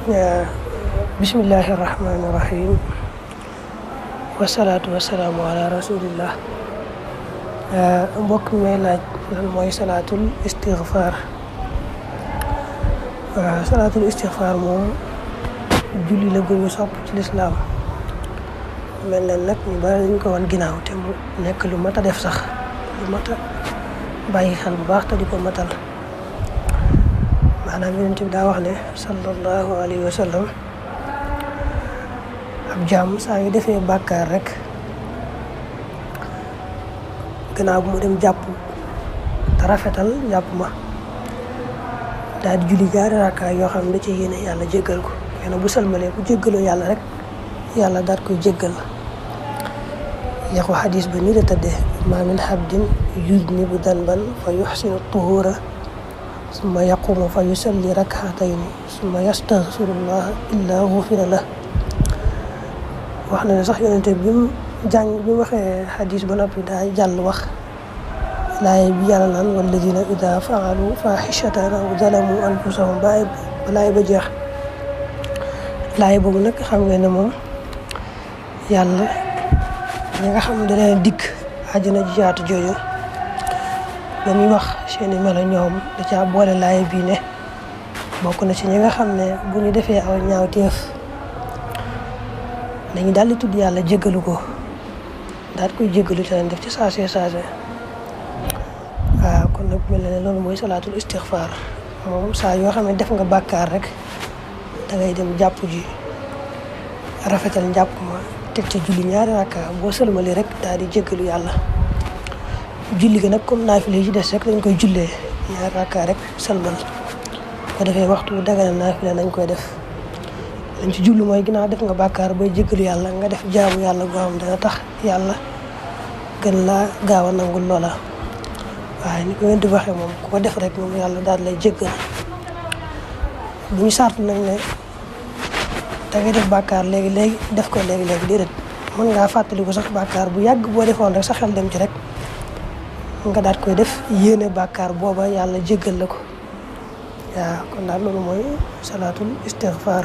bismillahi rahmaani rahim wasalaatu wasalaamu ala rasulillah. mbokk mi may laaj lan mooy salaatul istigfaar. salaatul istigfaar moom julli la gu ñu sopp ci lislaam. mel na nag ñu bari dañ ko wan ginnaaw te mu nekk lu mat a def sax lu mat a bàyyi xel bu baax te di ko matal. maanaam Yonent bi daa wax ne sallallahu alayhi wa sallam ab jaam saa yu defee bàkkaar rek gannaaw bu mu dem jàpp te rafetal jàpp ma daal di julli ñaari rakkaa yoo xam ne da ci yéene yàlla jéggal ko. nee na bu salmalee bu jéggaloo yàlla rek yàlla daal koy jéggal. yaxu xadis ba nii la tëddee maa min abdin yudnibu danban fa yuxsinu tuhura summa yaqumu fa yusalli rak'atayni summa yastaghfirullah illa ghufira lah. wax na ne sax yonente bi mu waxee xadis ba noppi daa jàll wax laay bi yàlla naan walladina ida faalu faaxishatan aw zalamu anfusahum ba laay ba jeex. laay boobu nag xam nga ne moom yàlla ñi nga xam ne da leen dikk àjjana ji yaatu jooju ba muy wax seeni melo ñoom da caa boole laay bii ne bokk na ci ñi nga xam ne bu ñu defee aw ñaawteef dañu daal di tudd yàlla jéggalu ko daal koy jéggalu te leen def ci saase waaw kon nag mel na ne loolu mooy salaatul istigfaar. moom saa yoo xam ne def nga bàkkaar rek da ngay dem jàpp ji rafetal njàpp ma teg ci julli ñaari rakka boo sëlmali rek daal di jéggalu yàlla. julli gi nag comme naafile yi ci des rek dañ koy jullee ñaari rakka rek sëlmal ko defee waxtu dagana naafile lañ koy def. lañ ci julli mooy ginnaaw def nga bàkkaar booy jéggalu yàlla nga def jaamu yàlla goo xam dana tax yàlla gën laa gaaw a nangul loola. waaye ni ko Yonent bi waxee moom ku ko def rek moom yàlla daal lay jéggal. bu ñu sartu nag ne da ngay def bàkkaar léegi def ko léegi déedéet mën ngaa fàttaliku sax bàkkaar bu yàgg boo defoon rek sa xel dem ci rek nga daat koy def yéene bàkkaar booba yàlla jéggal la ko. waaw kon daal loolu mooy salaatul istigfaar.